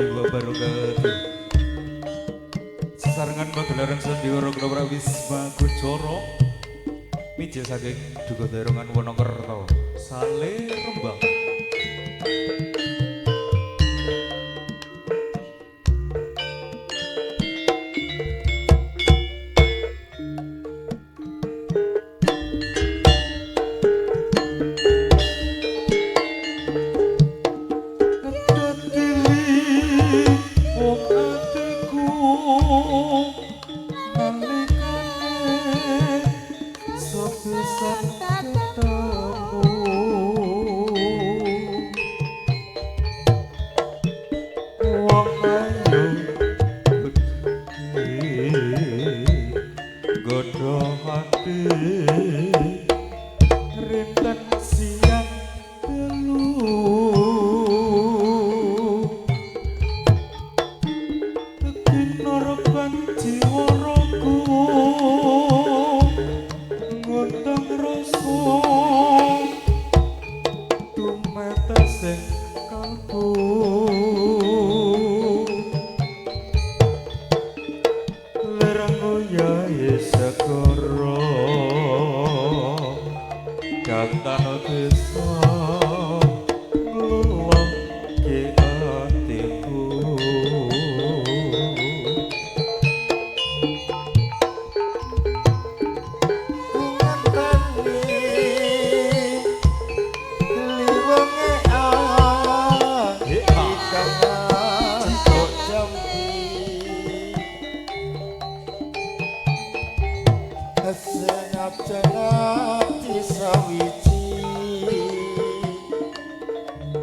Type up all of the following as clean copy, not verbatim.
Wabarakatuh. Sesarengan pagelaran sandiwara Ketoprak Wisma Kuncara mijil saking Duga Darongan Wonokerto Sale Rembang.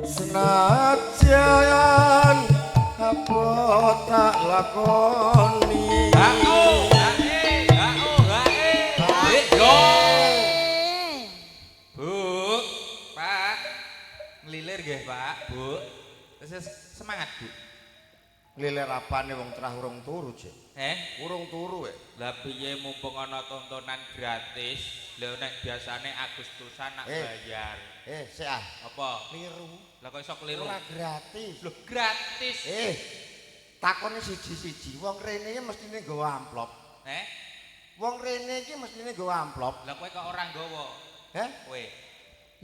Senajan apa tak lakoni. Bu, Pak, ngelilir nggih, Pak, Bu. Semangat, Bu. Ngelilir apane wong terah urung turu, Cek? Urung turu, eh. Lah piye mumpung ana tontonan gratis. Lha nek biasane Agustusan nak bayar. Sik ah. Apa? Kliru. Lah kok iso kliru? Ora gratis. Lho, gratis. Takone siji-siji, wong rene iki mestine nggawa amplop. Wong rene iki mestine nggawa amplop. Lah kowe kok ora nggawa? Heh? Kowe.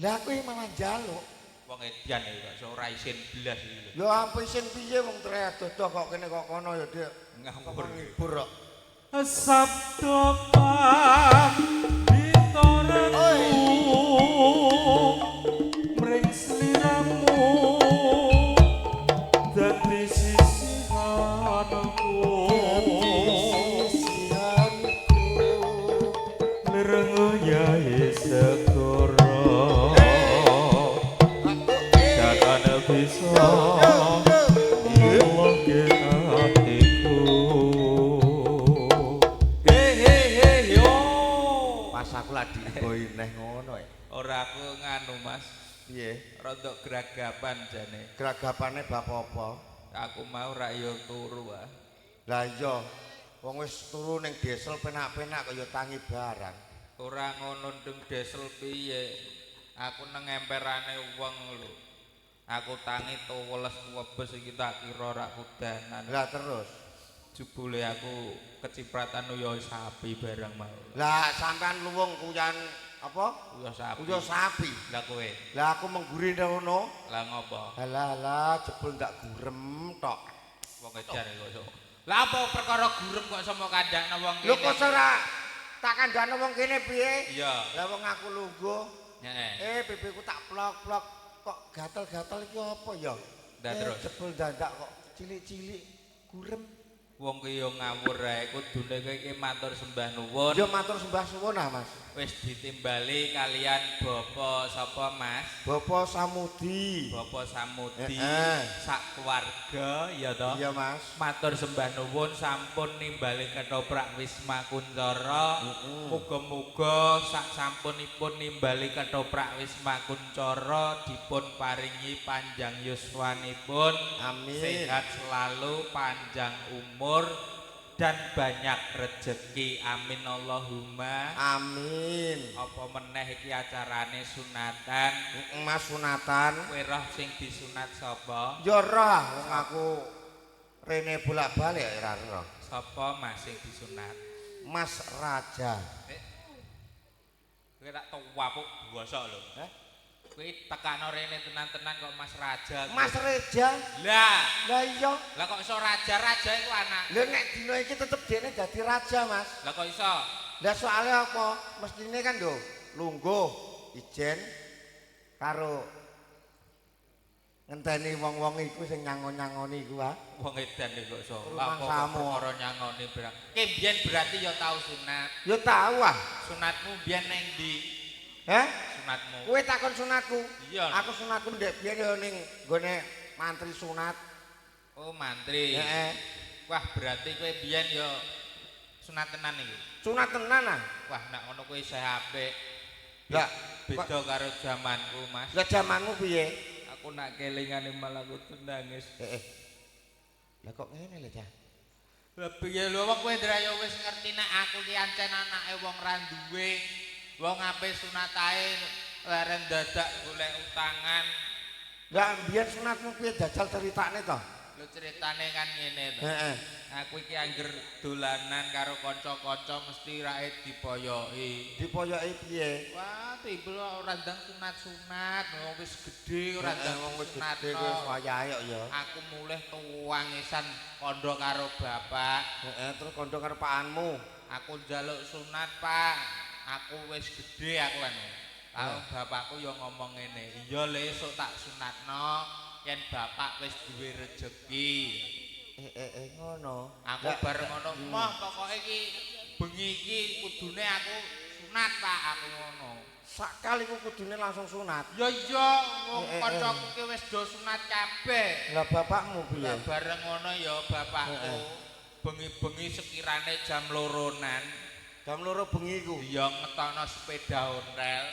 Lah kowe malah njaluk. Wong edian iki kok iso ora isin blas iki lho. Lho apa isin piye wong treh dodo kok kene kok kono ya, Dik. Ngawur. Ngibur kok. Sabda pamitoratu mring sliramu dadi sisihanku lireng yae segara dakane bisa ngelongke atiku. He he he yo. Pas aku lagi digoyi neh ngono e. Ora aku nganu, Mas. Piye? Rodok gragapan jane. Gragapane bab apa? Aku mau rak yo turu ah. Lah iya, wong wis turu ning desel penak-penak kaya tangi barang. Ora ngono ndeng desel piye. Aku nang emperane wong lho. Aku tangi tuweles webes iki tak kira rak kudanan. Lah terus jebule aku kecipratan uya sapi barang mau. Lah sampean luwung kuyan apa? Uya sapi. Uya sapi. Lah kowe. Lah aku mengguri ngono. Lah ngopo? Halah halah jebul ndak gurem tok. Wong edan kok iso. Lah apa perkara gurem kok iso mbok kandhakno wong kene? Lho kok ora tak kandhakno wong kene piye? Iya. Lah wong aku lungguh. Heeh. Pipiku tak plok-plok kok gatel-gatel iki apa ya? Lah terus jebul ndak kok cilik-cilik gurem. Wong ki yo ngawur ae kudune kowe iki matur sembah nuwun. Ya matur sembah suwun ah, Mas. Wis ditimbali kalian Bapak sapa, Mas? Bapak Samudi. Bapak Samudi. Sak keluarga ya toh? Iya, Mas. Matur sembah nuwun sampun nimbali Ketoprak Wisma Kuncara. Muga-muga sak sampunipun nimbali Ketoprak Wisma Kuncara dipun paringi panjang yuswanipun. Amin. Sehat selalu, panjang umur dan banyak rezeki. Amin Allahumma. Amin. Apa meneh iki acarane sunatan? Mas sunatan. Kowe roh sing disunat sapa? Ya roh wong aku Rene bolak-balik ora ero. Sapa Mas sing disunat? Mas Raja. Kowe tak tuwapuk bosok lho. Heh? Kowe tekano rene tenan-tenan kok Mas Raja. Mas Reja. Lah, Lah iya. lah kok iso raja-raja iku anak. Lha nek dina iki tetep dene dadi raja, Mas. Lah kok iso? Lah soalnya apa? Mestine kan lho lungguh ijen karo ngenteni wong-wong iku sing nyangon-nyangoni iku ah. Wong edan kok iso. Rumangsamu. Perkara nyangoni berang. Ki biyen berarti ya tau sunat. Ya tau ah. Sunatmu biyen nang ndi? Heh? Sunatmu. Kowe takon sunatku. Iya. Aku sunatku ndek biyen ya ning nggone mantri sunat. Oh, mantri. Heeh. Wah, berarti kowe biyen ya sunat tenan iki. Sunat tenan ah. Wah, nek ngono kowe isih apik. Lah, Beda karo zamanku, Mas. Lah zamanmu piye? Aku nak kelingane malah kudu nangis. Heeh. Lah kok ngene lho, Cah? Lah piye lho wong kowe ndra ya wis ngerti nek aku ki ancen anake wong ra duwe. Wong ape sunat ae leren dadak golek utangan. Lah biyen sunatmu piye jajal critakne to? Lho ceritane kan ngene to. Heeh. Aku iki angger dolanan karo kanca-kanca mesti rae dipoyoki. Dipoyoki piye? Wah, timbul ora ndang sunat-sunat, wong wis gedhe ora ndang Wong wis sunat. gedhe kowe wis wayahe kok ya. Aku mulih tuwangisan kandha karo bapak. Heeh, terus kandha karo pakanmu. Aku njaluk sunat, Pak. Aku wis gedhe aku anu. Aku bapakku ya ngomong ngene, "Iya le esuk tak sunatno yen bapak wis duwe rejeki." Ngono. Aku bareng ngono, moh pokoke iki bengi iki kudune aku sunat, Pak, aku ngono. Sakal iku kudune langsung sunat. Ya iya, wong kancaku ki wis do sunat kabeh. Lah bapakmu piye? Lah bareng ngono ya bapakku bengi-bengi sekirane jam 2-nan. Jam 2 bengi iku. Ya ngetokno sepeda ontel.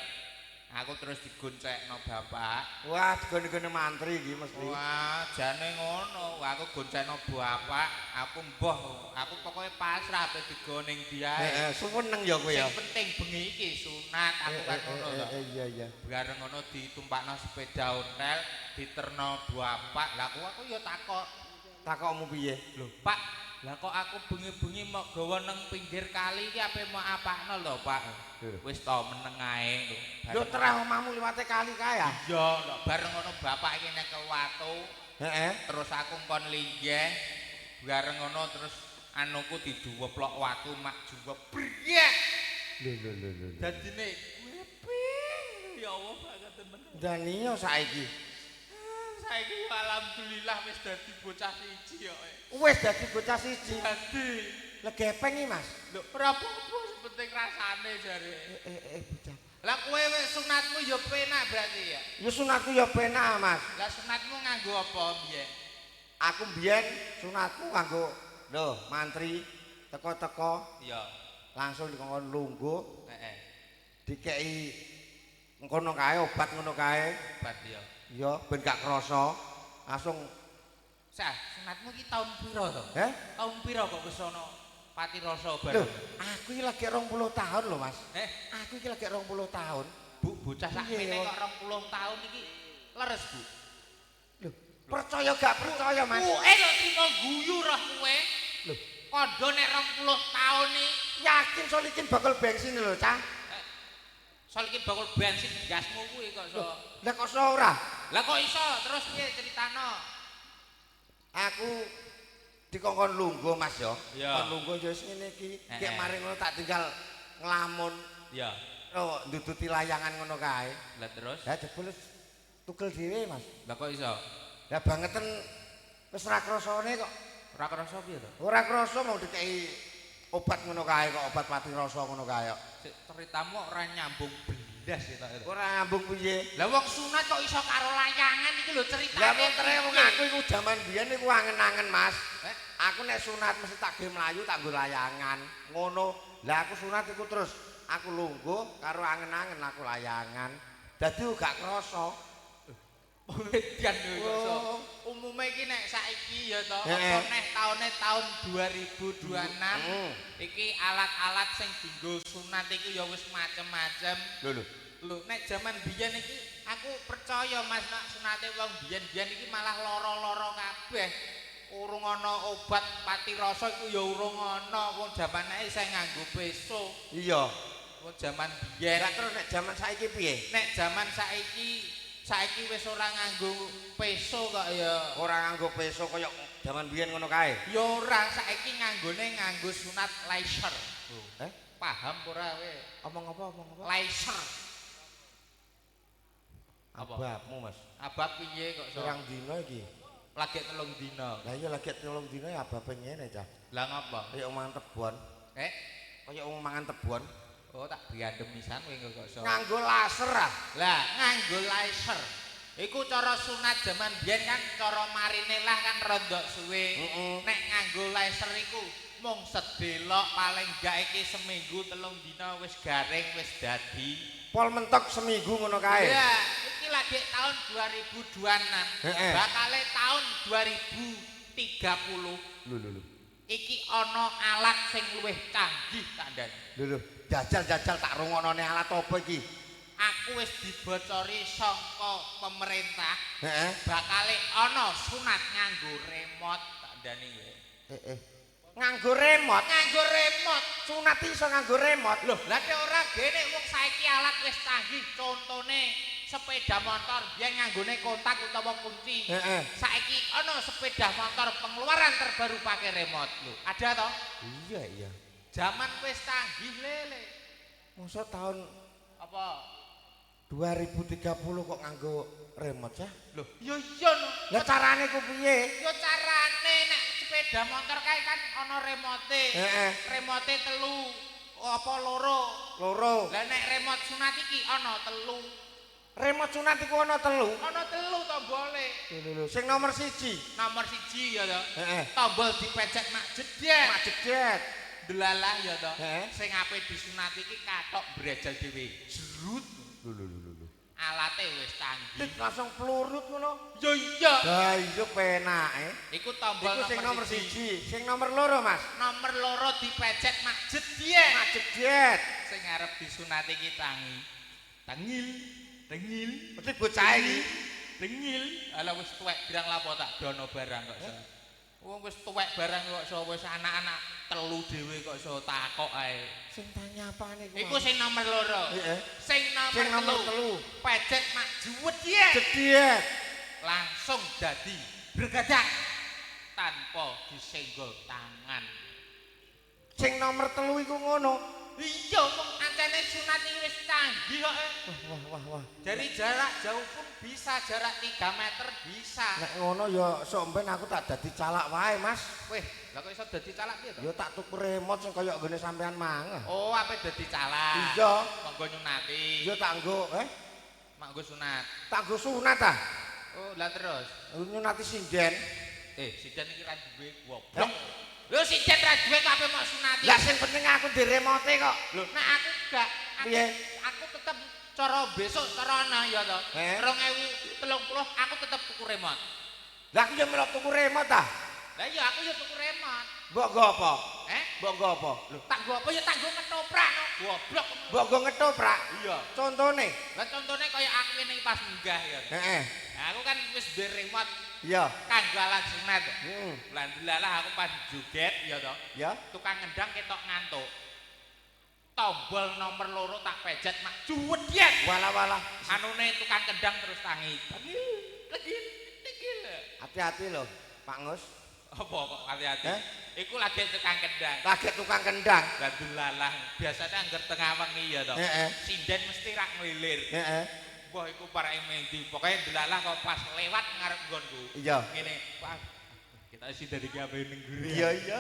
Aku terus digoncekno bapak. Wah, digone-gone mantri iki mesti. Wah, jane ngono. Aku goncekno bapak, aku mboh, aku pokoke pasrah ape digoning dia. Heeh, suweneng ya kowe ya. Sing penting bengi iki sunat, aku kan ngono to. Iya, iya. Bareng ngono ditumpakno sepeda ontel, diterno bapak. Lah aku ya takok. Takokmu piye? Lho, Pak, lah kok aku bengi-bengi mok gawa nang pinggir kali iki ape mau apakno lho, Pak? Wis to meneng ae lho. Lho terah omahmu liwate kali kae ya? Iya, bareng ngono bapak iki nyekel watu. Heeh. Terus aku kon linggih. Bareng ngono terus anuku diduweplok watu mak juwep. Briyek. Lho lho lho lho. Dadine kuwi ya Allah banget temen. Daniyo saiki. Saiki ya alhamdulillah wis dadi bocah siji ya. Wis dadi bocah siji. Dadi. Lah gepeng iki, Mas. Lho ora apa-apa sing penting rasane jare. Bocah. Lah kowe wis sunatmu ya penak berarti ya. Ya sunatku ya penak, Mas. Lah sunatmu nganggo apa mbiyen? Aku mbiyen sunatku nganggo lho mantri teko-teko. Iya. Langsung dikongkon lungguh. Heeh. Dikeki ngono kae obat ngono kae. Obat ya. Iya, ben gak krasa. Langsung Sah, sunatmu iki taun pira to? Heh? Taun pira kok wis ana pati rasa bareng? Lho, aku iki lagi 20 tahun lho, Mas. Aku iki lagi 20 tahun. Bu, bocah sakmene kok 20 tahun iki leres, Bu. Lho, percaya gak percaya, Mas? Kowe lho trimo guyu roh kowe. Lho, kandha nek 20 tahun iki yakin solikin bakul bensin lho, Cah. Solikin bakul bensin gasmu kuwi kok iso. Lah kok iso ora? Lah kok iso? Terus piye critano? Aku dikongkon lungguh, Mas ya. Kon lungguh ya wis ngene iki. Gek mari ngono tak tinggal nglamun. Iya. Oh, nduduti layangan ngono kae. Lah terus? Lah jebul tugel dhewe, Mas. Lah kok iso? Lah bangeten wis ora krasane kok. Ora krasa piye to? Ora krasa mau dikeki obat ngono kae kok, obat pati rasa ngono kae kok. Ceritamu ora nyambung blas ya to. Ora nyambung piye? Lah wong sunat kok iso karo layangan iki lho ceritane. Lah wong tere wong aku iku jaman biyen iku angen-angen, Mas. Aku nek sunat mesti tak gawe mlayu tak nggo layangan. Ngono. Lah aku sunat iku terus aku lungguh karo angen-angen aku layangan. Dadi gak krasa. Wedan lho kok iso. Umume iki nek saiki ya to, apa neh taune tahun 2026 iki alat-alat sing dienggo sunat iku ya wis macem-macem. Lho lho. Lho nek jaman biyen iki aku percaya Mas nek sunate wong biyen-biyen iki malah lara-lara kabeh. Urung ana obat pati rasa iku ya urung ana. Wong jamane isih nganggo peso. Iya. Wong jaman biyen. Lah terus nek jaman saiki piye? Nek jaman saiki, saiki wis ora nganggo peso kok ya. Ora nganggo peso kaya jaman biyen ngono kae. Ya ora, saiki nganggone nganggo sunat laser. Eh? Paham ora kowe? Omong apa, omong apa? Laser. Apa? Ababmu, Mas. Abab piye kok iso? Pirang dina iki? Lagi 3 dina. Lah iya lagi 3 dina ya ababe ngene, Cah. Lah ngapa? Kaya wong mangan tebon. Eh? Kaya wong mangan tebon. Oh, tak biandem pisan kowe kok iso. Nganggo laser ah. Lah, nganggo laser. Iku cara sunat jaman biyen kan cara marine lah kan rondok suwe. Nek nganggo laser iku mung sedelok paling gak iki seminggu 3 dina wis garing wis dadi. Pol mentok seminggu ngono kae. Iya, iki lagi tahun 2026. Heeh. Bakale tahun 2030. Lho lho lho. Iki ana alat sing luwih canggih kandhane. Lho lho, jajal-jajal tak rungoknone alat apa iki? Aku wis dibocori saka pemerintah. Heeh. Bakale ana sunat nganggo remote kandhane kowe. Heeh. Nganggo remote? Nganggo remote. Sunat iso nganggo remote. Lho, lah nek ora gene wong saiki alat wis canggih, contone sepeda motor biyen nganggone kontak utawa kunci. Heeh. Saiki ana sepeda motor pengeluaran terbaru pakai remote. Lho, ada toh? Iya, iya. Zaman wis canggih lele. Mosok tahun apa? 2030 kok nganggo remote ya? Lho, ya iya no. Lah carane ku piye? Ya carane nek sepeda motor kae kan ana remote. Heeh. Remote 3 apa 2? Loro. Lah nek remote sunat iki ana 3. Remote sunat iku ana 3. Ana 3 tombole. Lho lho, sing nomor 1. Nomor 1 ya to. Heeh. Tombol dipecet mak jedet. Mak jedet. Delalah ya to. Heeh. Sing ape disunat iki kathok brejel dhewe. Jerut. Lho lho lho lho. Alate wis canggih. Langsung plurut ngono. Ya iya. Lah iya penake. Iku tombol Iku sing nomor 1, sing nomor 2, Mas. Nomor 2 dipecet mak jedet. Mak jedet. Sing arep disunat iki tangi. Tengil, tengil, Mesti bocah iki. tengil. Ala wis tuwek birang lapo tak dono barang kok iso. Wong wis tuwek barang kok iso wis anak-anak 3 dhewe kok iso takok ae. Sing tanya apane iku? Iku sing nomor 2. Heeh. Sing nomor 3. Pecet mak jedet. Jedet. Langsung dadi bergadak tanpa disenggol tangan. Sing nomor 3 iku ngono. Iya, wong ancene sunat iki wis canggih kok. Wah wah wah wah. Dari jarak jauh pun bisa, jarak 3 meter bisa. Nek ngono ya sok mben aku tak dadi calak wae, Mas. Weh, lah kok iso dadi calak piye to? Ya tak tuku remote sing kaya nggone sampean mang. Oh, ape dadi calak? Iya. Monggo nyunati. Ya tak nggo, eh? Manggo sunat. Tak nggo sunat ah. Oh, lah terus. Nyunati sinden. Eh, sinden iki ra duwe goblok. Lho sinden ra duwe kok ape mok sunati? Lah sing penting aku di remote kok. Lho, nek aku gak, aku tetep cara besok cara ana ya to. 2030 aku tetep tuku remote. Lah aku ya melok tuku remote ah. Lah iya aku ya tuku remote. Mbok nggo apa? Eh? Mbok nggo apa? Lho, tak nggo apa ya tak nggo ngetoprak no. Goblok. Mbok nggo ngetoprak? Iya. Contone? Lah contone kaya aku ngene iki pas munggah ya. Heeh. Nah, aku kan wis duwe remote. Iya. Kanggo alat sunat. Heeh. Lah ndelalah aku pas joget ya to. Ya. Tukang ngendang ketok ngantuk. Tombol nomor 2 tak pejet mak juwedhet. Walah-walah. Anune tukang kendang terus tangi. Tegil, tegil. Hati-hati lho, Pak Ngus. Apa kok hati-hati? Eh? Iku lagi tukang kendang. Lagi tukang kendang. Lah delalah, biasanya angger tengah wengi ya to. Heeh. Sinden mesti rak ngelilir. Heeh. Mbah iku parake mendi. Pokoke delalah kok pas lewat ngarep nggonku. Iya. Ngene, Pak. Kita sinden iki ape ning guri. Iya, iya.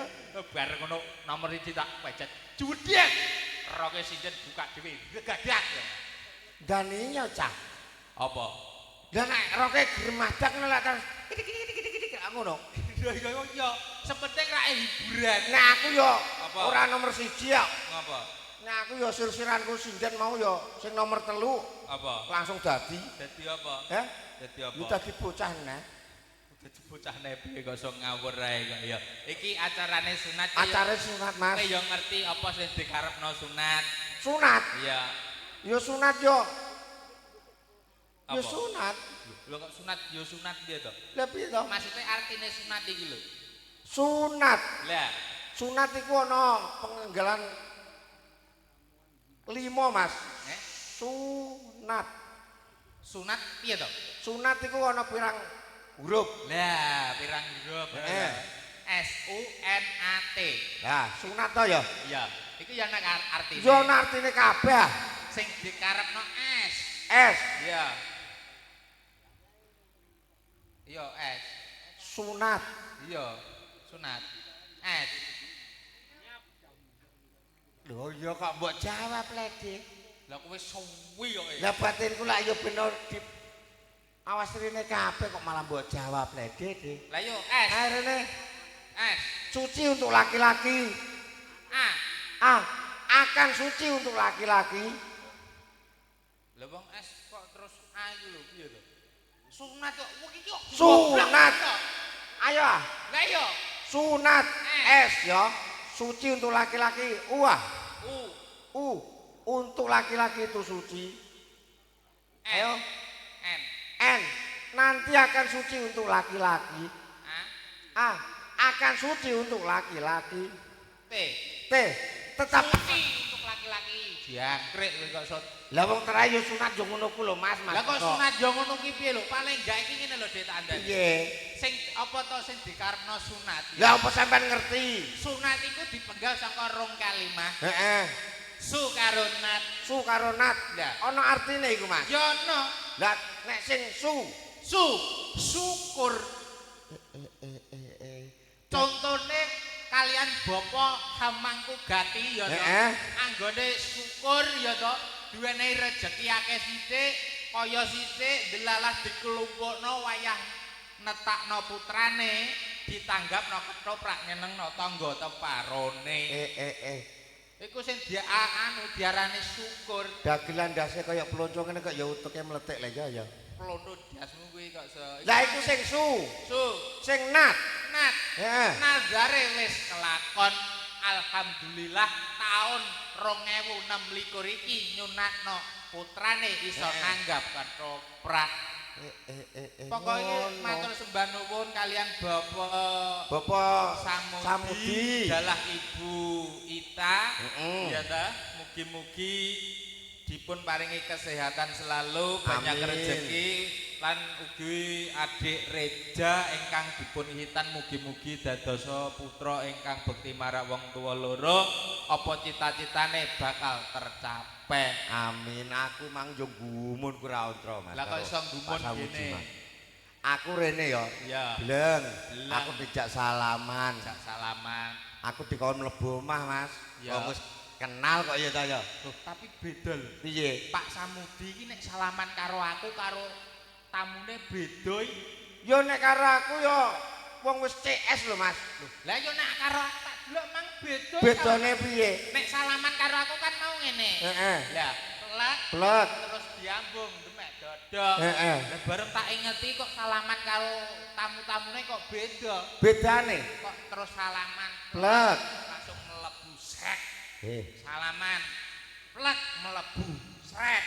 Bar ngono nomor 1 tak pejet. Juwedhet. Roke sinden buka dhewe. Regadak. Daninya cah. Apa? Lah nek roke gremadak ngono lak terus kidik-kidik ngono. Iya iya iya, sepenting rak hiburan. Nek aku yo Apa? ora nomor 1 ya. Ngapa? Nek aku yo sir-siranku sinden mau yo sing nomor 3 Apa? langsung dadi. Dadi apa? Heh? Dadi apa? Yo dadi bocah neh. Dadi bocah nepe kok iso ngawur ae kok ya. Iki acarane sunat. Acarane sunat, Mas. Kowe yo ngerti apa sing dikarepno sunat. Sunat? Iya. Yo sunat yo. Yo Apa? sunat. Lho kok sunat yo sunat piye to? Lah piye to? Maksudnya artine sunat iki lho. Sunat. Lah, sunat iku ana pengenggalan 5, Mas. Eh? Sunat. Sunat piye to? Sunat iku ana pirang huruf? Lah, pirang huruf? Heeh. S U N A T. Lah, sunat to ya? Iya. Iku ya nek artine. Ya ana artine kabeh. Sing dikarepno S. S. Iya. Iya, S. Sunat. Iya, sunat. S. Lho ya kok mbok jawab lagi. Lah kowe suwi kok. Lah batinku lak ya bener di awas rene kabeh kok malah mbok jawab lagi, Dik. Lah yo S. Ayo rene. S. Suci untuk laki-laki. A. A. Akan suci untuk laki-laki. Lah wong S kok terus A iku lho piye to? Sunat kok wong iki kok sunat. Ayo. Lah yo. Sunat S ya. Suci untuk laki-laki. U. U. U. Untuk laki-laki itu suci. Ayo. N. N. Nanti akan suci untuk laki-laki. A. A. Akan suci untuk laki-laki. T. T. Tetap suci untuk laki-laki. Jangkrik kowe kok sok. Lah wong terayo sunat yo ngono ku lho Mas, Mas. Lah kok sunat yo ngono ki piye lho? Paling gak iki ngene lho Dik tak andani. Piye? Sing apa to sing dikarepno sunat? Lah apa sampean ngerti? Sunat iku dipenggal saka rong kalimah. Heeh. Su karo nat. Su karo nat. Lah ana artine iku Mas. Ya ana. Lah nek sing su, su syukur. Contone kalian bapak hamangku gati ya to. Anggone syukur ya to, duwenehi rejeki akeh sithik, kaya sithik delalah dikelumpukno wayah netakno putrane, ditanggapno ketoprak nyenengno tangga teparone. Iku sing dia anu diarani syukur. Dagelan ndase kaya plonco ngene kok ya uteke mletik lha ya ya. Plonco ndasmu kuwi kok iso. Lah iku sing su. Su. Sing nat. Nat. Heeh. Nazare wis kelakon. Alhamdulillah taun 2026 iki nyunatno putrane iso nanggap ketoprak. Pokoke matur sembah nuwun kalian Bapak Bapak Samudi, dalah Ibu Ita. Ya ta, mugi-mugi dipun paringi kesehatan selalu, banyak rezeki lan ugi adik Reja ingkang dipun hitan mugi-mugi dadosa putra ingkang bekti marang wong tuwa loro, apa cita-citane bakal tercapai. Amin. Aku mang yo gumun ku ra ontra Mas. Lah kok iso gumun ngene? Aku rene ya. Bleng. Aku dijak salaman. Dijak salaman. Aku dikon mlebu omah Mas. Wong wis kenal kok ya ta ya. Loh, tapi beda lho. Piye? Pak Samudi iki nek salaman karo aku karo tamune beda iki. Ya nek karo aku ya wong wis CS lho Mas. Lah ya nek karo aku tak delok mang beda. Bedane piye? Nek salaman karo aku kan mau ngene. Heeh. Lah, plek plek terus diambung demek dodok. Heeh. Lah bareng tak ingeti kok salaman karo tamu-tamune kok beda. Bedane kok terus salaman plek langsung mlebu srek. Salaman plek mlebu srek.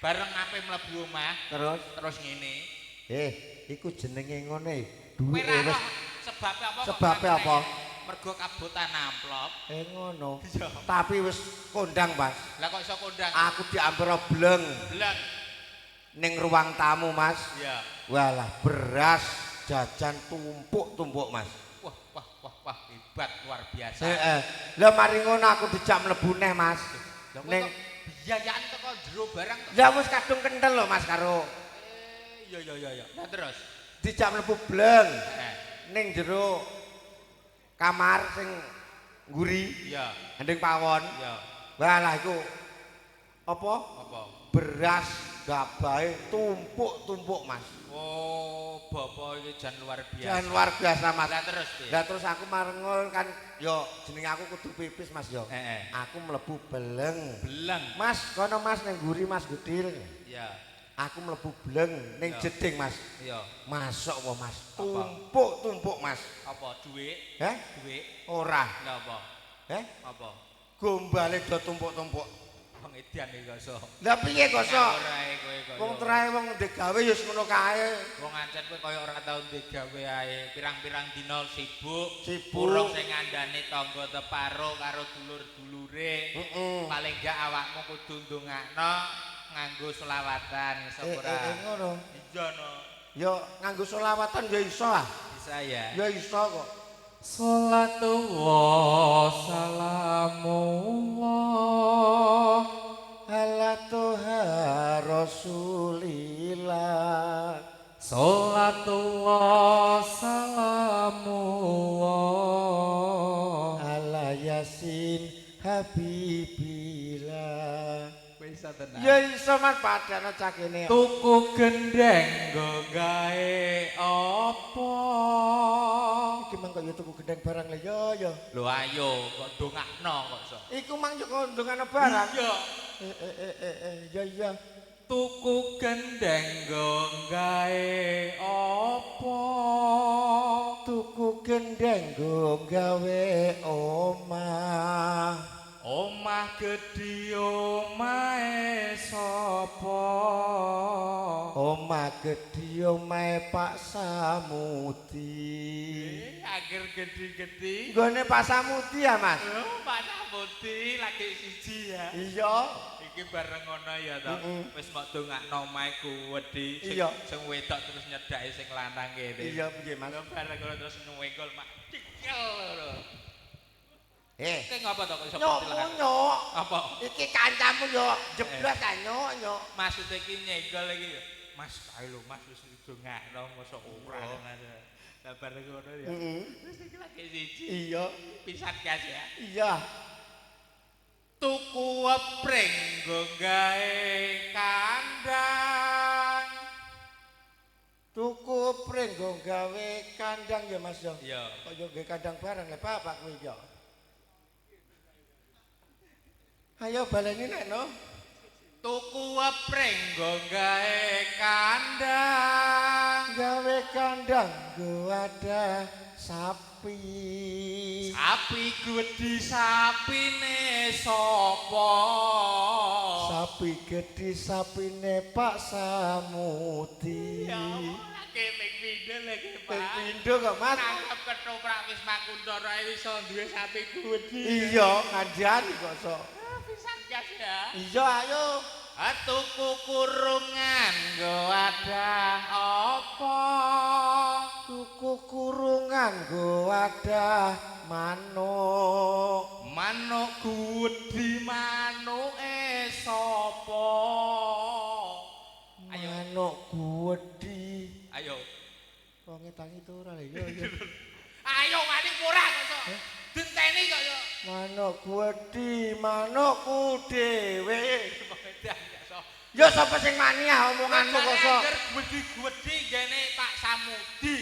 Bareng ape mlebu omah terus ngene. Iku jenenge ngene. Duwe wis sebabe apa kok? Sebabe apa? Mergo kabotan amplop. Ngono. Tapi wis kondang, Mas. Lah kok iso kondang? Aku diampir bleng. Bleng. Ning ruang tamu, Mas. Iya. Walah, beras jajan tumpuk-tumpuk, Mas. Wah, wah, wah, wah, hebat luar biasa. Heeh. Lah mari ngono aku dijak mlebu neh, Mas. Ning biayaan teko jero barang. Lah wis kadung kentel lho, Mas karo. Iya iya iya iya. Lah terus dijak mlebu bleng. Ning jero kamar sing ngguri. Iya. Gending pawon. Iya. Walah iku apa? Apa? Beras gabahe tumpuk-tumpuk, Mas. Oh, bapak iki jan luar biasa. Jan luar biasa, Mas. Lah terus piye? Lah terus aku marengul kan yo jenenge aku kudu pipis, Mas yo. Heeh. Aku mlebu beleng. Beleng. Mas, kono Mas ning mburi Mas Gudil. Iya. Aku mlebu bleng ning jeding, Mas. Iya. Masuk apa, Mas? Tumpuk-tumpuk, Mas. Apa dhuwit? Heh? Dhuwit? Ora. Lah apa? Heh? Apa? Gombale do tumpuk-tumpuk. Wong edan iki kok iso. Lah piye kok iso? Wong Wong trae wong ndek gawe ya ngono kae. Wong ancen kowe kaya ora tau ndek gawe ae, pirang-pirang dina sibuk, Sibuk. Urung sing ngandani tangga teparo karo dulur-dulure. Heeh. Paling gak awakmu kudu ndongakno nganggo selawatan iso ora? Ngono. Iya no. Ya nganggo selawatan ya iso ah. Bisa ya. Ya iso kok. Salatullah salamullah ala toha rasulillah. Salatullah salamullah ala yasin habibillah. Bisa tenan. Ya iso Mas padane cah kene. Tuku gendeng nggo gawe apa? Iki mang kok ya tuku gendeng barang le ya ya. Lho ayo kok dongakno kok iso. Iku mang yo ndongakno barang. Iya. Ya iya. Tuku gendeng nggo gawe apa? Tuku gendeng nggo gawe omah. Omah gedhi omahe sapa? Omah gedhi omahe Pak Samudi. Akhir gedhi-gedhi. Nggone Pak Samudi ya, Mas? Oh, Pak Samudi lagi siji ya. Iya. Iki bareng ngono ya to. Wis mok dongakno omahe kuwedhi sing sing wedok terus nyedhaki sing lanang kene. Iya piye, Mas? Bareng ngono terus nwenggol mak cekel ngono. Eh, Iki ngapa to kok iso nyokmu nyok. Apa? Iki kancamu yo jeblos ta nyok nyok. Maksude iki nyenggol iki ya. Mas kae lho Mas wis dongakno mosok ora. Lah bareng ngono ya. Wis iki lagi siji. Iya. Pisan gas ya. Iya. Tuku pring nggo gawe kandang. Tuku pring nggo gawe kandang ya Mas ya. Iya. Kok yo gawe kandang barang lho Bapak kuwi ya. Ayo baleni nek no. Tuku pring nggo gawe kandang. Gawe kandang nggo wadah sapi. Sapi gedhi sapine sapa? Sapi gedhi sapine Pak Samudi. Ya lagi ping pindho lagi Pak. Ping pindho kok Mas. Nangkep ketoprak wis Makundara iso duwe sapi gedhi. Iya, ngandani kok sok. Pisan gas ya. Iya, ayo. Tuku kurungan nggo wadah apa? Tuku kurungan nggo wadah manuk. Manuk gedhi manuke sapa? Ayo. Manuk gedhi. Ayo. Wonge tangi to ora lho ya. Ayo wani ora kok iso. Denteni kok yo. Manuk gedhi, manukku dhewe. Ya sapa sing mania omonganmu kok iso. Gedhi-gedhi ngene Pak Samudi.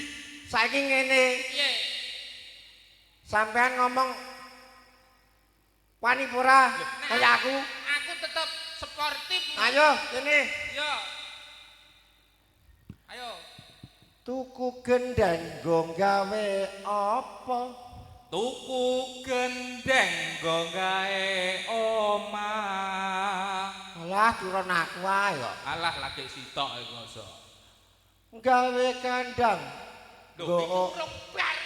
Saiki ngene. Piye? Sampean ngomong wani ora kaya aku. Aku tetep sportif. Ayo kene. Yo. Ayo. Tuku gendeng nggo gawe apa? Tuku gendeng nggo gawe omah. Alah turun aku ae kok. Alah lagi sitok iku iso. Gawe kandang. Lho iki urung bar.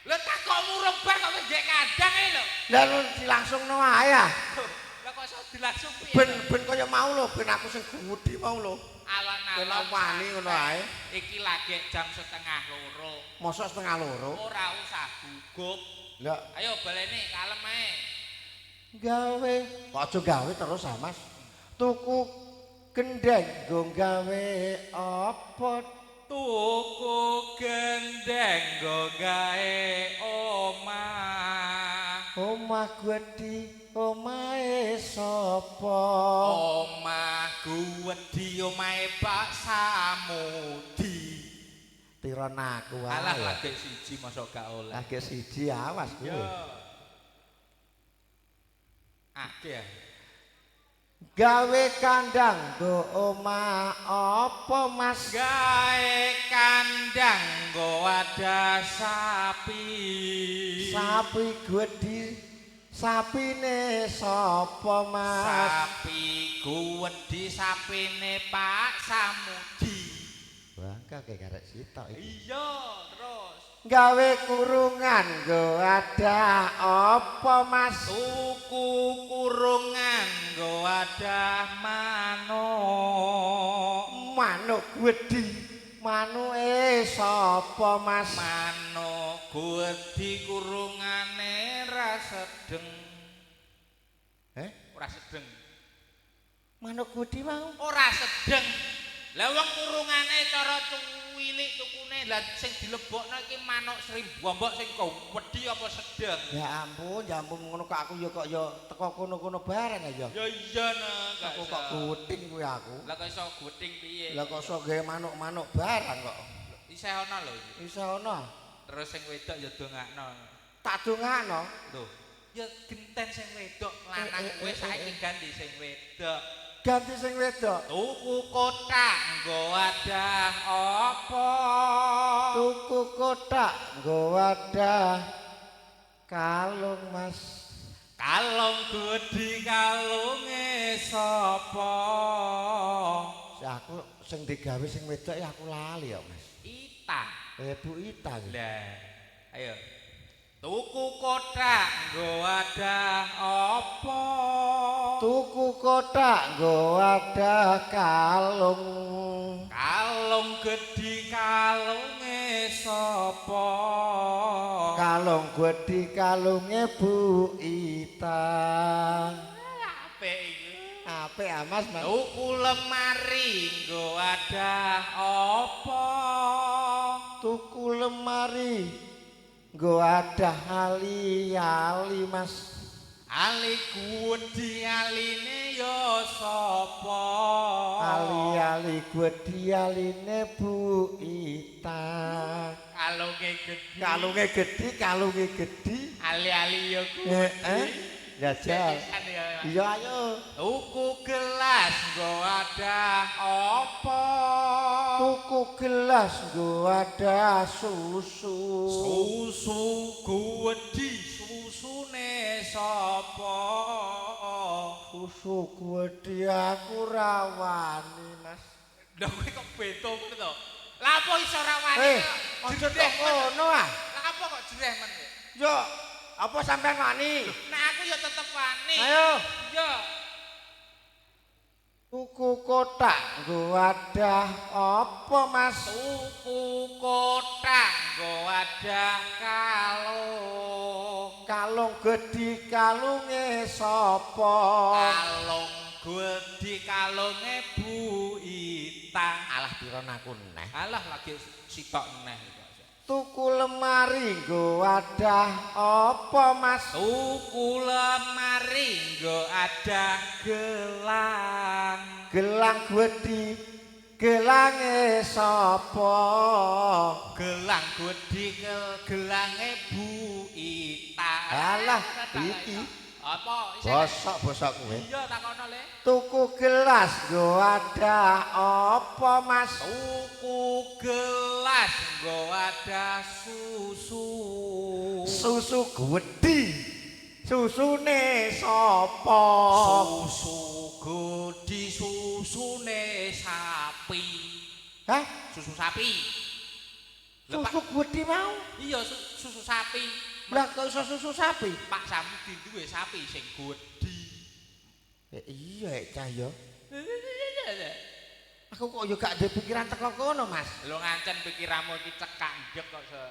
Lho takokmu urung bar kok wis ndek kandang e lho. Lah lho dilangsungno ae ah. Lah kok iso dilangsung piye? Ben kaya mau lho, ben aku sing gedhi mau lho. Alon-alon wani ngono ae. Iki lagi jam 1:30. Mosok 1:30? Ora usah gugup. Lah ayo baleni kalem ae. Gawe, kok aja gawe terus ah Mas. Tuku gendeng nggo gawe apa? Tuku gendeng nggo gawe omah. Omah gedhi omahe sapa? Omah gedhi omahe Pak Samudi. Tiron aku wae. Alah lagi siji mosok gak oleh. Lagi siji awas kowe. Akeh. Gawe kandang nggo omah apa Mas? Gawe kandang nggo wadah sapi. Sapi gedhi Sapine sapa, Mas? Sapi guwedhi sapine Pak Samudi. Wah, kakek karek sitok iki. Iya, terus. Gawe kurungan nggo wadah apa, Mas? Tuku kurungan nggo wadah manuk. Manuk gedhi. Manuke sapa, Mas? Manuk gedhi kurungane ra sedeng. Eh? Ora sedeng. Manuk gedhi mau? Ora sedeng. Lah wong kurungane cara cuwilik tukune, lah sing dilebokno iki manuk srimbombok sing gedhi apa sedeng? Ya ampun, ya ampun ngono kok aku ya kok ya teko kono-kono bareng ya. Ya iya nah, gak Aku kok guting kuwi aku. Lah kok iso guting piye? Lah kok iso gawe manuk-manuk barang kok. Isih ana lho iki. Iso ana. Terus sing wedok ya dongakno. Tak dongakno. Lho, ya genten sing wedok lanang kowe saiki ganti sing wedok. Ganti sing wedok. Tuku kotak nggo wadah apa? Tuku kotak nggo wadah kalung, Mas. Kalung gedhi kalunge sapa? Aku sing digawe sing wedok ya aku lali ya, Mas. Ita. Bu Ita iki. Lah, ayo. Tuku kotak nggo wadah apa? Tuku kotak nggo wadah kalung. Kalung gedhi kalunge sapa? Kalung gedhi kalunge Bu Ita. Apik iki. Apik ah, Mas, Mas. Tuku lemari nggo wadah apa? Tuku lemari nggo wadah ali-ali, Mas. Ali gedhi aline ya sapa? Ali-ali gedhi aline Bu Ita. Kalunge gedhi. Kalunge gedhi, kalunge gedhi. Ali-ali ya gedhi. Heeh. Jajal. Iya ayo. Tuku gelas nggo wadah apa? Tuku gelas nggo wadah susu. Susu gedhi susune sapa? Susu gedhi aku ra wani, Mas. Lha kowe kok beda men to? Lah apa iso ra wani? Aja tok ngono ah. Lah apa kok jereh men kowe? Yo, apa sampean wani? Nah aku ya tetep wani. Ayo. Yo. Tuku kotak nggo wadah apa, Mas? Tuku kotak nggo wadah kalung. Kalung gedhi kalunge sapa? Kalung gedhi kalunge Bu Ita. Alah piron aku neh. Alah lagi sitok neh kok. Tuku lemari nggo wadah apa, Mas? Tuku lemari nggo wadah gelang. Gelang gedhi gelange sapa? Gelang gedhi gelange Bu Ita. Alah iki apa? Bosok-bosok kowe. Iya takono le. Tuku gelas nggo wadah apa, Mas? Tuku gelas nggo wadah susu. Susu gedhi. Susune sapa? Susu gedhi susune sapi. Hah? Susu sapi. Susu gedhi mau? Iya, susu sapi. Lah kok iso susu sapi? Pak Samudi duwe sapi sing gedhi. Ya iya cah ya. Aku kok ya gak ndek pikiran teko kono, Mas. Lho ngancen pikiranmu iki cekak ndek kok se.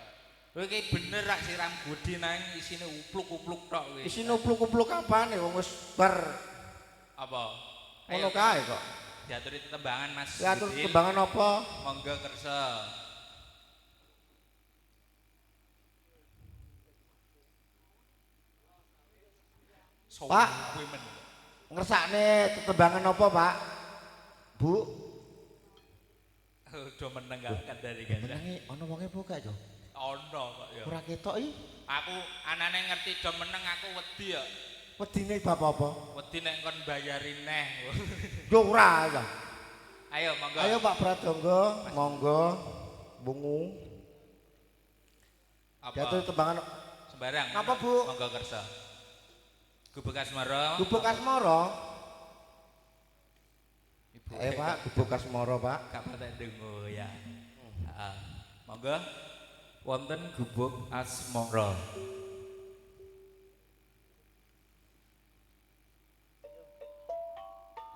Kowe iki bener rak siram gedhi nang isine upluk-upluk tok kowe. Isine upluk-upluk apane wong wis bar apa? Ngono kae kok. Diaturi tetembangan, Mas. Diatur tetembangan apa? Monggo kersa. Pak, ngersakne tetembangan apa, Pak? Bu. Udah meneng gak kandhani gak. Menengi ana wonge apa gak, yo? Ana kok ya. Ora ketok iki. Aku anane ngerti do meneng aku wedi ya. Wedine bab apa? Wedi nek kon bayari neh. Yo ora ya. Ayo monggo. Ayo Pak Pradonggo, monggo. Bungu. Apa? Diatur tembangan sembarang. Apa, Bu? Monggo kersa. Gubuk Asmara. Gubuk Asmara. Ibu. Pak, Gubuk Asmara, Pak. Gak patek ndonga ya. Heeh. Monggo wonten Gubuk Asmara.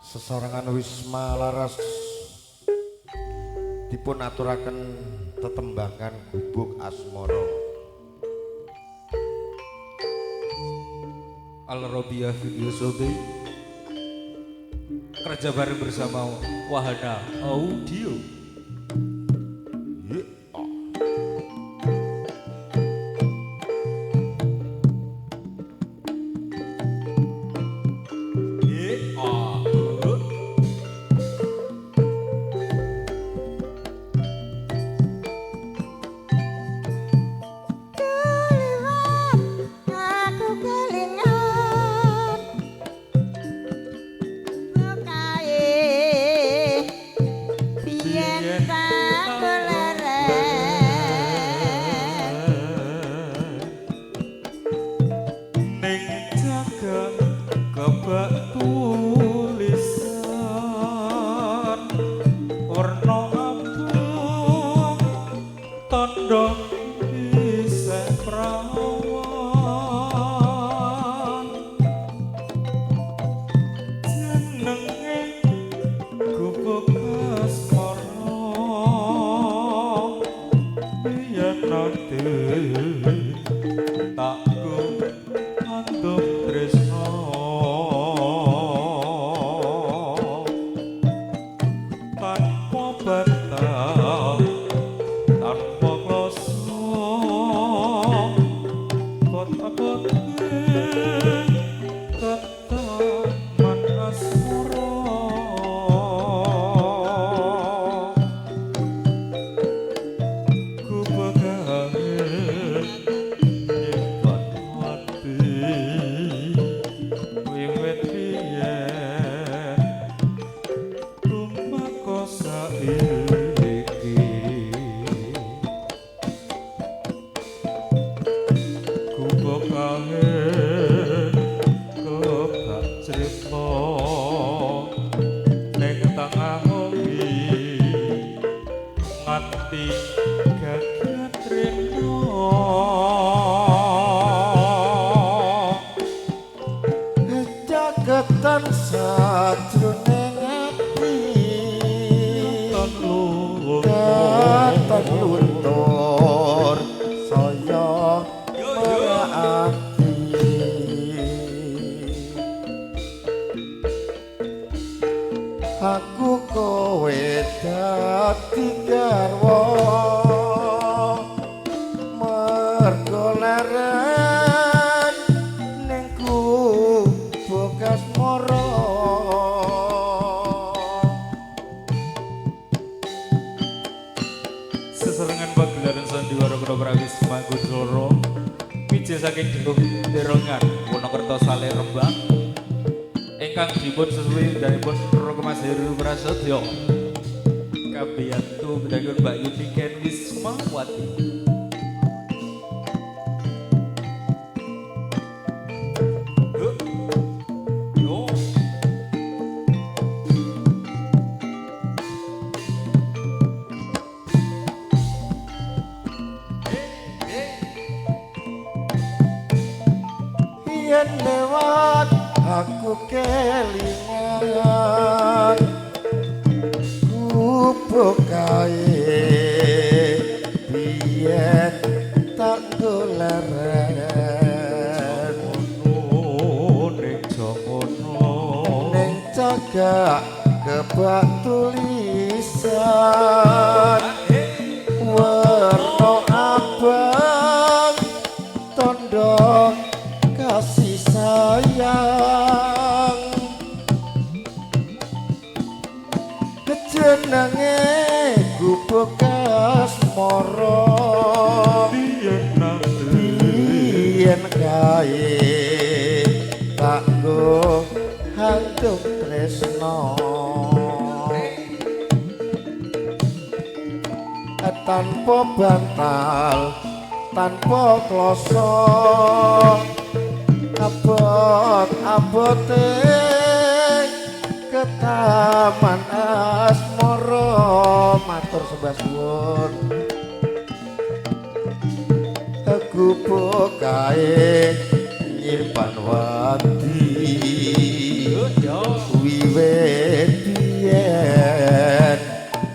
Sesarengan Wisma Laras dipun aturaken tetembangan Gubuk Asmara. Al Robiah Video Sobe kerja bareng bersama Wahana Audio. Aku kelingan bukae biyen tak leren ning jaga kebak tulisan werna abang tandha isih prawan jenenge Gubuk Asmara biyen nate tak go andum tresno tanpa batas tanpa kloso kota-kota ketaman asmara ku pegahe nyimpen ati wiwit biyen tumeka saiki ku pegahe kebak crita ning tengah wengi nganti gagat rena. Jagetan sajroning ati Tan luntur katon luntur saya ati. Aku kowe dadi garwa mergo leren ning Gubuk Asmara. Sesarengan pagelaran sandiwara Ketoprak Wisma Kuncoro mijil saking Dukuh Terongan Wonokerto Sale Rembang ingkang dipun sesuai dharipun Roko Mas Heru Prasetyo kabiyantu bedhaipun Mbak Yuni Ken Wismawati. Huh. Yo. Yen lewat aku kelingan gubuk kae biyen tak doleren Ning jokono ning cagak kebak tulisan werna abang tondo kasih sayang jenenge Gubuk Asmara biyen nate biyen kae tak nggo hantuk tresno tanpa bantal tanpa kloso Abot-abote ketaman asmara matur sembah suwun. Gubuk kae nyimpan wadi wiwit biyen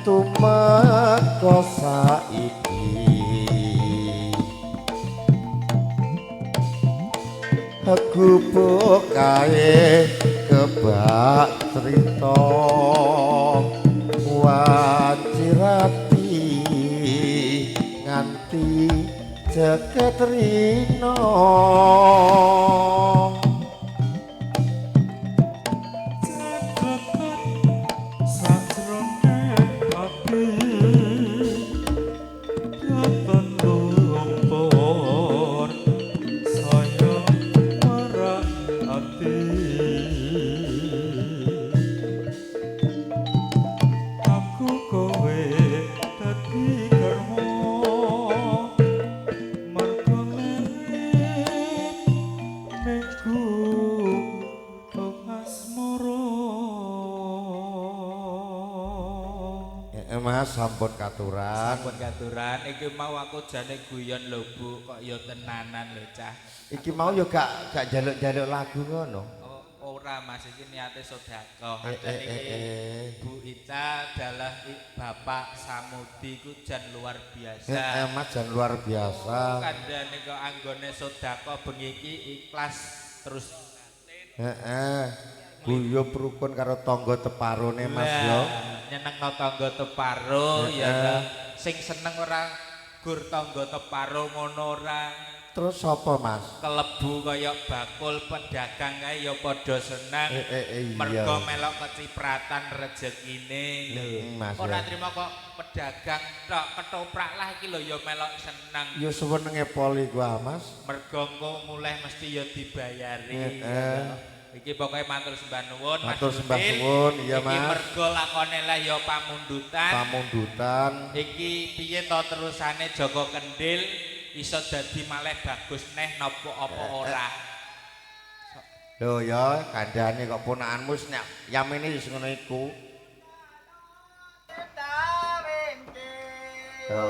tumeka saiki. Gubuk kae kebak crita wacirati nganti jagat rina. Mas sampun katuran. Sampun katuran. Iki mau aku jane guyon lho Bu, kok ya tenanan lho cah. Iki mau ya gak njaluk-njaluk lagu ngono. Oh, ora Mas, iki niate sedekah. Bu Ica adalah Bapak Samudi ku jan luar biasa. Mas jan luar biasa. Kandhane kok anggone sedekah bengi iki ikhlas terus. Heeh. Guyub rukun karo tangga teparone Mas yo. Nyenengno tangga teparo ya. Sing seneng ora gur tangga teparo ngono ora. Terus sapa Mas? Kelebu kaya bakul pedagang kae ya padha seneng. Mergo melok kecipratan rejekine lho. Ora trimo kok pedagang tok ketoprak lah iki lho ya melok seneng. Ya senenge pol iku Mas. Mergo engko mulih mesti ya dibayari. Iki pokoke matur sembah nuwun Mas. Matur sembah nuwun, iya Mas. Iki mergo lakone lah ya pamundutan. Pamundutan. Iki piye to terusane Joko Kendil iso dadi malih bagus neh napa apa ora. Lho ya kandhane kok ponakanmu wis nek yamene wis ngono iku. Lho.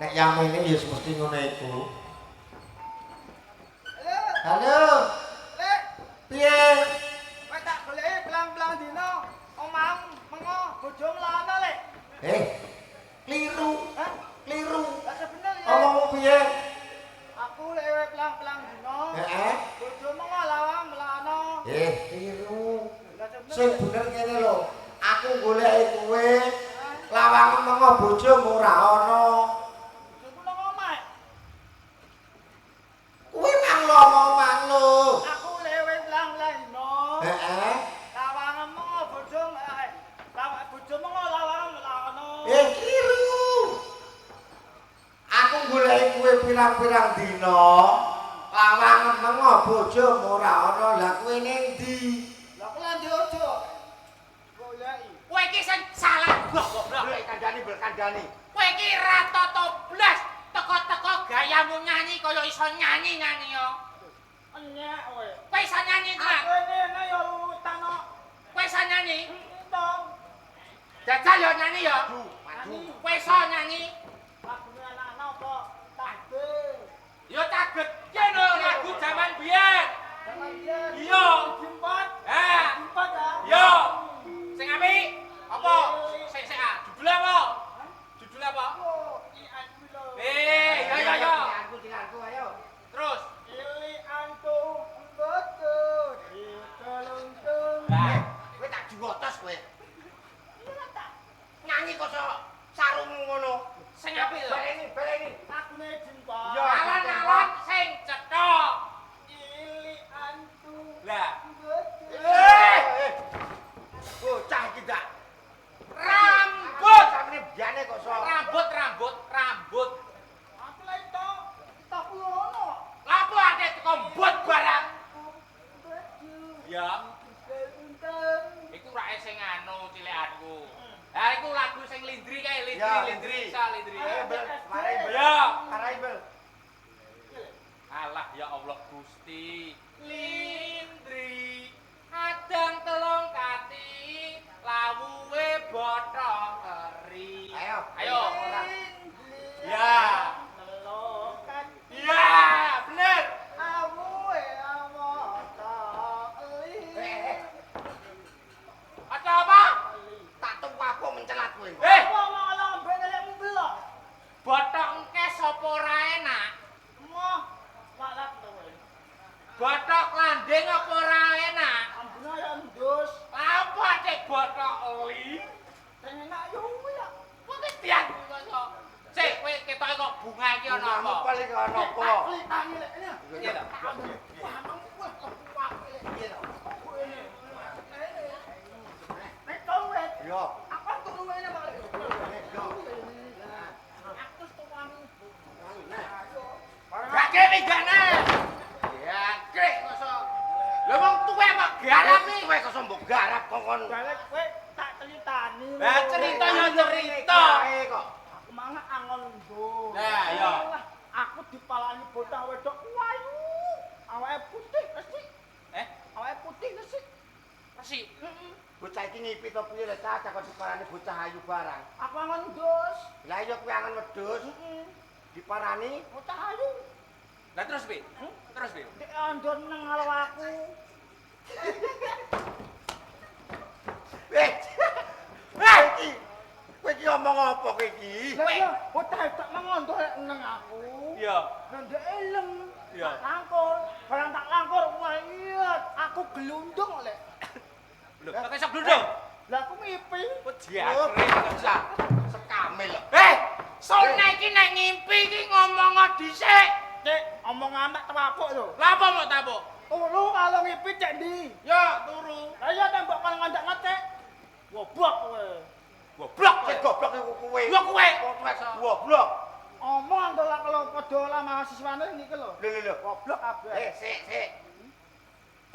Nek yamene ya mesti ngono iku. Halo. Lek, piye? Kowe tak goleki belang-belang dina, omahmu mengo bojomu lana, Lek. Kliru. Hah? Kliru. Lah sebener ya. Omongmu piye? Aku lek belang-belang dina. Heeh. Bojomu mengo lawang melana. Kliru. Sing bener ngene lho. Aku goleki kowe, lawang mengo bojomu ora ana. Bojomu nang omah. Kowe mang lho omong lho. Aku lewe belang-belang dina. Heeh. Lawang mengo bojomu, lawang bojomu mengo lawang melana. Kliru. Aku goleki kowe pirang-pirang dina, lawang mengo bojomu ora ana. Lah kowe ning ndi? Lah kowe ndi ojo? Goleki. Kowe iki sing salah goblok. Golek kandhani, golek kandhani. Kowe iki ra tata blas, teko-teko gayamu nyanyi kaya iso nyanyi-nyanyi yo. Enyek kowe. Kowe iso nyanyi ta? Aku ngene ya lutan kok. Kowe iso nyanyi? Entong. Jajal yo nyanyi yo. Maju. Kowe iso nyanyi? Lagune anak-anak apa? Tagbe. Yo taget yen lagu jaman biyen. Jaman biyen. Iya. Jempat. Ha. Jempat ah. Yo. Sing apik apa? Sing sik ah. Judule apa? Judule apa? Eh, yo yo yo. Aku ayo. Terus. Ilianku mboten dikeluntung. Lah, kowe tak diwotos kowe. Nyanyi kok sarungmu ngono. Sing Gusti. Lindri adang telung kati lawuhe bothok keri. Ayo. Ayo. Ya. Telung kati. Ya, bener. Awuhe awotok li. Ada apa? Tak tuwapuk mencelat kowe. Eh, Wong lambe nelekmu belok. bothok engkes apa ora enak? Moh, walat kowe. Bothok landing apa ora enak? Ambune kaya endus. Lah apa cek bothok li? Sing enak yo kuwi ya. Kowe wis dian kok iso. Sik, kowe ketoke kok bunga iki ana apa? Bungamu paling ana apa? Klitangi lek ini. Iya lho. Wah, wah, wah, lek. Nek kowe, Yo. aku turu ngene Pak. Aku tuwani. Gak migane. Ya, krek kok iso. Lha wong tuwek kok garap iki. Kowe kok mbok garap kok kon. Balik kowe tak ceritani. Lah cerita ya cerita. Kae kok. Aku mangan angon nduk. Lah, iya. Aku dipalani bocah wedok wayu. Awake putih resik. Eh, Awake putih resik. resik. Heeh. Bocah iki ngipi to piye lho cah kok diparani bocah ayu barang. Aku angon ndus. Lah iya kowe angon wedhus Heeh. diparani Bocah ayu. Lah terus piye? Terus piye? Dek andon nang ngalo aku. Eh. Eh iki. Kowe iki omong apa kowe iki? Lah iya, bocah wedok mangondo lek nang aku. Iya. Lah ndek elem. Iya. Tak langkur, barang tak langkur, wah iya, aku gelundung lek. Lho, kok iso glundung? Lah aku ngipi. Kok diakre kok iso. Sekamil lho. Eh, sone iki nek ngimpi iki ngomong dhisik. Cek, omong anak tewapuk lho. Lah apa mbok tapuk? Turu kalau ngipi cek ndi? Ya, turu. Lah iya tembok kon ngondak ngecek. Goblok kowe. Goblok Sing goblok iku kowe. Yo kowe. Wong tuwek goblok. Omong antar kalau padha lah mahasiswane niki lho. Lho lho lho. Goblok kabeh. Eh, sik sik.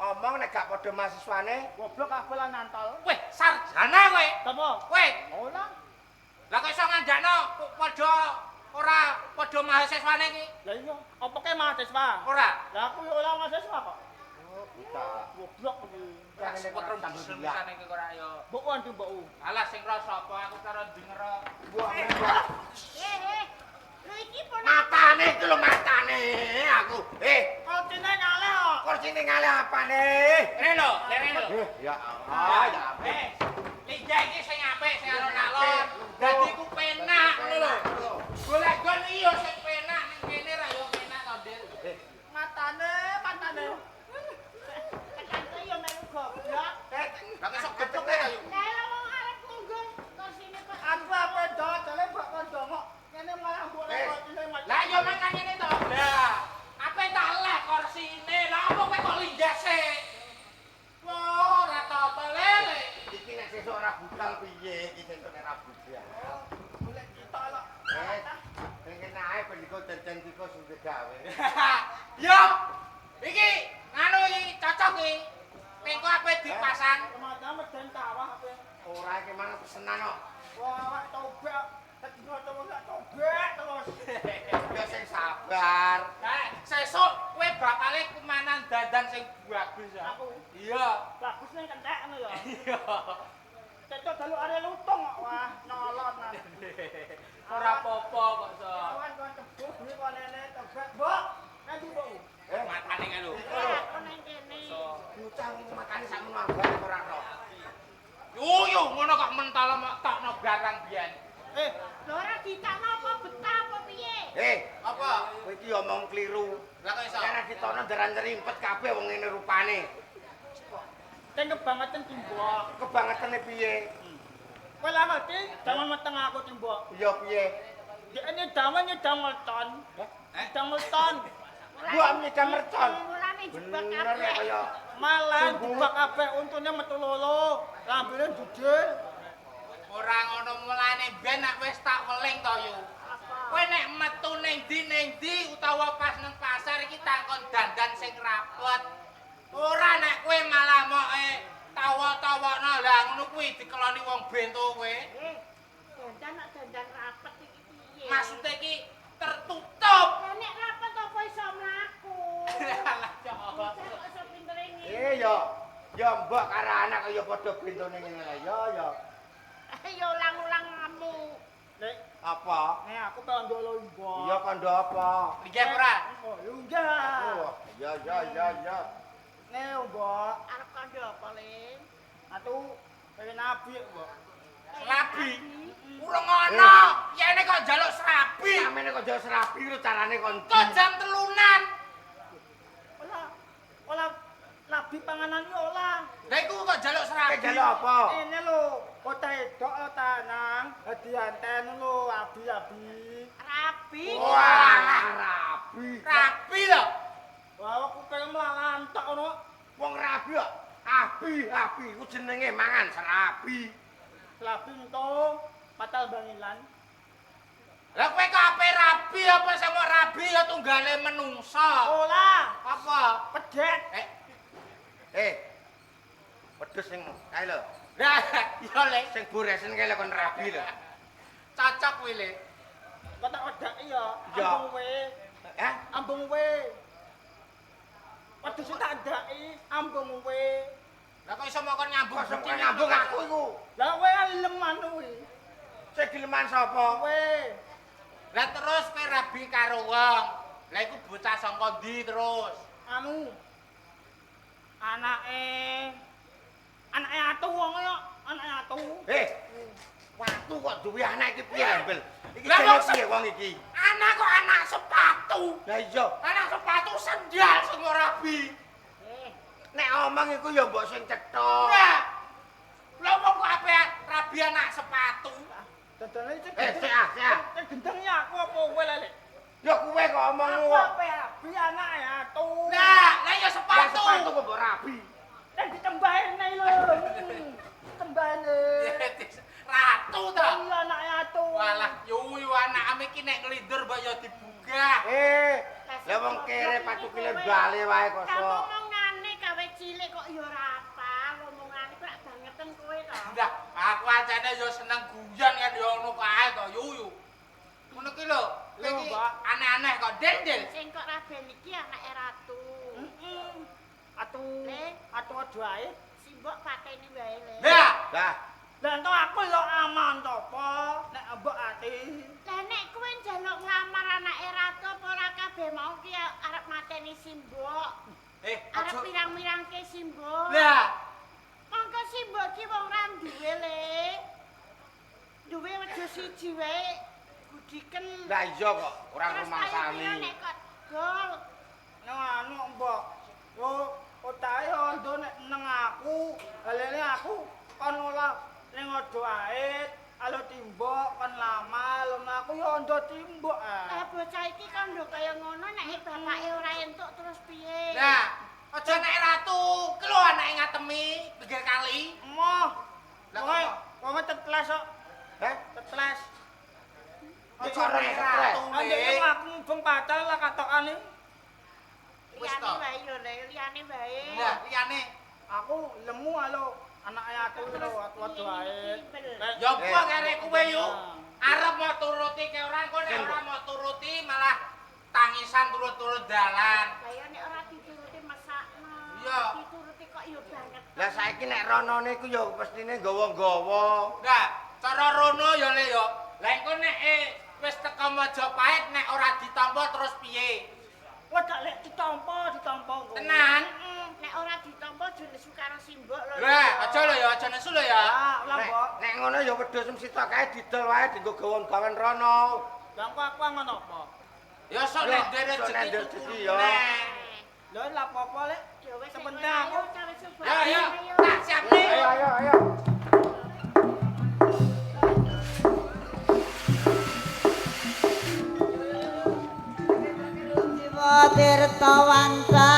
Omong nek gak padha mahasiswane, Goblok kabeh lah nantol. Weh, sarjana kowe. Sapa? Kowe. Ora. Lah kok iso ngandakno padha ora padha mahasiswane iki? Lah iya, apa ke mahasiswa? Ora. Lah aku yo ora mahasiswa kok. oh buta. Goblok kuwi. Sepetrum bisane iki ora yo. Mbok wandi mbokku. Alah sing rasa apa aku karo dengero. Eh, lho iki pun Matane iki lho matane aku. Eh, Kurcine ngaleh kok. kursine ngalih apane? Rene lho, rene lho. Eh, ya Allah, ya ampun. Eh, linggah iki sing apik sing alon-alon. Dadi ku penak ngono lho. Golek gon iki yo sing penak ning kene ra yo penak to, Dik. Matane, matane. Ketante yo melu goblok. Lah kok iso geblek ta yo. Lah wong arep lungguh kursine kok. Aku apa dodole mbok kon dongok. Ngene malah mbok Eh. kursine mati. Lah yo mangan ngene to. Lah, ape tak leh kursine? Lah apa kowe kok linggah sik? Wah, ora tata lele. Iki nek sesuk ora budal piye? Iki sesuk nek ora budal. Golek kita lho. Eh, pengen ae ben iku jajan iku sing gawe. Yo. Iki nganu iki cocok iki. Mengko ape dipasang. Kemana meden tawah ape. Ora iki mang pesenan kok. Wah, awak tobek. Sedina terus tak tobek terus. Ya sing sabar. Nah, sesuk kowe bakale kumanan dandan sing bagus ya. Aku Iya. bagus ning kentek ngono ya. Iya. Cecok dalu are lutung kok. Wah, nyolot nang. Ora apa-apa kok so. Kawan kon tebuh duwe kon nene tobek. Mbok, nanti mbok. Eh, Matane kae lho. Aku nang kene. bocah makane sakmono ambane ora roh. Yo yo ngono kok mentol mok tokno barang biyen. Eh, Lho ora ditakno apa betah apa piye? Eh, Apa? kowe iki omong kliru. Lah kok iso? Karena ditono daran nyerimpet kabeh wong ngene rupane. sing kebangetan timbok. Kebangetane piye? Kowe lah ngerti, jangan meteng aku timbok. Iya piye? Ini dawan nyedang mercon. Eh? Nyedang mercon. Gua nyedang mercon. Mulane jebak Bener kabeh. ya kaya Malah jebak kabeh untune metu loro, lambene jujur. Ora ngono mulane ben nek wis tak weling to yu. Kowe nek metu ning ndi utawa pas nang pasar iki takon dandan sing rapet. Ora nek kowe malah moke tawa-tawakno lah ngono kuwi dikeloni wong bento kowe. Eh, dandan nek dandan rapet iki piye? Maksude iki tertutup. Lah nek rapet apa iso mlaku? Alah ya Ya mbok karo anak ya padha bentone ngene lho. Ya ya. Ya ulang-ulangamu. Lek, Apa? nek aku kandha lho, Mbok. Iya kandha apa? Linggih ora? Oh, lunggah. Oh, ya ya ya ya. Nek, Mbok, Arep kandha apa, Le? atu pengen nabi, Mbok. Serabi. Urung ana. Yene kok njaluk serabi. Samene kok jauh serabi lho carane kon. Kok jam 3-an. Ora ora nabi panganan yo ora. Lah iku kok njaluk serabi. Kowe njaluk apa? Ini lho, kota edok lho tanang, hadianten lho, abi-abi. Rabi. Wah, rabi. Rabi lho. Wah, aku pengen mlalantok ngono. Wong rabi kok. Abi, abi ku jenenge mangan serabi. Serabi ento patal bangilan. Lah kowe kok ape rabi apa sing mau rabi ya tunggale menungsa. Ora, Apa? pedet. Eh, Wedhus sing kae lho. lah iya Le, Sing boresen kae lho kon rabi lho. cocok kuwi Le. Kok tak wedaki ya, Ya. ambung we, Hah? ambung we. Wedhus tak ndaki, ambung we. Lah kok iso mokon nyambung Kok sing nyambung aku iku. Lah kowe kan leman kuwi. Sing dileman sapa? Kowe. Lah terus kowe rabi karo wong. Lah iku bocah saka ndi terus? Anu anake anake atu wong yo, anake atu. Eh. Watu kok duwe anak iki piye, Bel? Iki Lah, jenenge wong piye wong iki? Anak kok anak sepatu. Lah iya, Anak sepatu sendal sing ora rabi. nek omong iku ya mbok sing cetha. Lah. Lah wong kok ape rabi anak sepatu? Dadane sing Eh, sik ah, sik ah. Sing gendeng ya aku apa kowe lek? Ya kowe kok omong Aku kok. ape rabi anake atu. Lah, lah ya Lah sepatu. sepatu kok mbok rabi. Kan ditembahene lho. Ditembahene. Ratu to. Iya anake atu. Walah, yu yu anakmu iki nek nglindur mbok ya dibugah. Eh, lah wong kere patukile bali wae kok Kamu sok. omongane gawe cilik kok ya ora apal, omongane kok rak bangeten kowe to. Lah, aku ancene ya seneng guyon kan ya ngono kae to, yu yu. Ngono ki lho, kowe iki Mbak. aneh-aneh kok del-del. Sing kok raben iki anake ratu. Heeh. Atu. Le. Atu aja ae. Simbok pateni wae le. Lah, Lah, Lah ento aku lho aman to apa nek mbok ati. Lah nek kowe njaluk nglamar anake ratu apa ora kabeh mau ki arep mateni simbok. eh Arep aja. pirang-pirangke simbok. Lah, Mongko simbok ki wong ra duwe le. Duwe wedhus siji wae gudiken. lah iya kok ora Terus payu rumangsani. pira nek kok gol. Nang anu mbok. Yo otahe ondo nek neng aku, halene aku kon olah ning odo ae, alo timbok kon lama, lho aku yo ondo timbok Lah ah. bocah iki kandha kaya ngono nek bapake ora entuk terus piye? lah, aja nek ratu, ki lho anake ngatemi pinggir kali. Emoh. Lah Wong kok? wong tetles kok, Heh? tetles. Iki ora nek stres. ratu. Andek Le. aku mubeng patal lah katokane. Wis Liyane to. wae yo le, liyane wae. Lah, liyane Aku lemu alo anake atu lho, atu odo ae. ya apa kare kowe yu? Ah. Arep mau turuti ke ora kok nek ora mau turuti malah tangisan turut-turut dalan. Lah ya nek ora dituruti mesakno. Iya. Dituruti kok yo banget. Lah saiki nek ronone iku ya mestine nggawa-nggawa. Lah, cara rono ya Le ya. Lah engko nek wis teko Majapahit nek ora ditampa terus piye? Wah, tak lek ditampa, ditampa engko. Tenan? Nek ora ditampa aja nesu karo simbok lho. Lah, aja lho ya, aja nesu lho ya. Ah, lah Nek mbok. nek ngono ya wedhus mesti tok kae didol wae dienggo gawon-gawen rono. Lah engko aku ngono apa? Ya sok Ya, nek ndek sok nek rezeki ndek tuku rezeki, ya. neh. Lho lah apa-apa lek. Ya wis Sepenting aku. Ya, ya, tak siapne. Ayo ayo ayo. Tirta wanca